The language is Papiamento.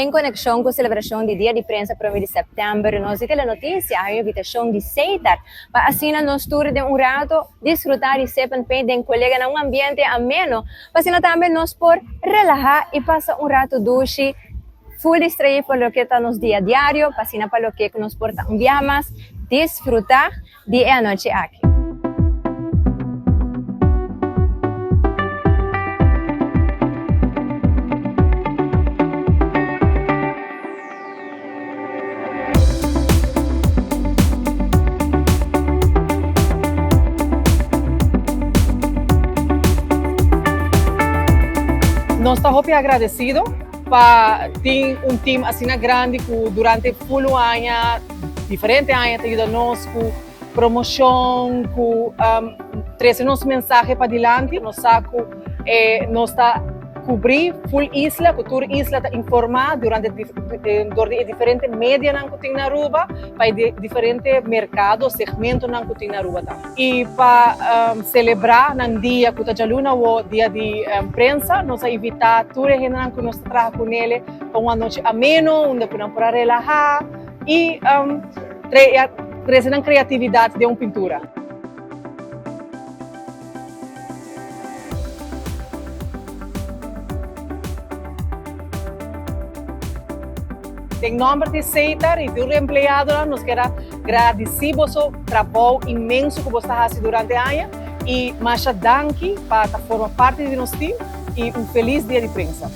En konekshon ku selebrashon di Dia di Prensa prome di sèptèmber, nos di Telenotisia a haña invitashon di Seitar pa asina nos tur den un rato disfrutá di sip en paint den kolega na un ambiente ameno pa asina tambe nos por relahá i pasa un rato dushi full distraí pa loke ta nos dia diario pa asina pa loke ku nos por ta un biaha mas disfrutá di e anochi aki. Nos ta hopi agradecido pa tin un team asina grandi cu durante full un aña Diferente aña ta yuda nos ku promoshon, ku trese nos mensahe padilanti. Nos sa ku nos ta kubrí full isla, ku tur isla ta informá durante dor di e diferente medianan ku tin na Aruba, pa e diferente merkado, segmentonan ku tin na Aruba tambe. I pa selebrá nan dia ku ta djaluna awo, dia di prensa, nos a invitá tur e hendenan ku nos ta traha kunele pa un anochi ameno unda ku nan por a relahá. I trese nan kreatividat den un pintura. Den nòmber di Seitar i tur empleadonan nos kier a gradisí boso trabou inmenso ku boso ta hasi durante aña i masha danki pa ta forma parti di nos tim i un felis dia di prensa.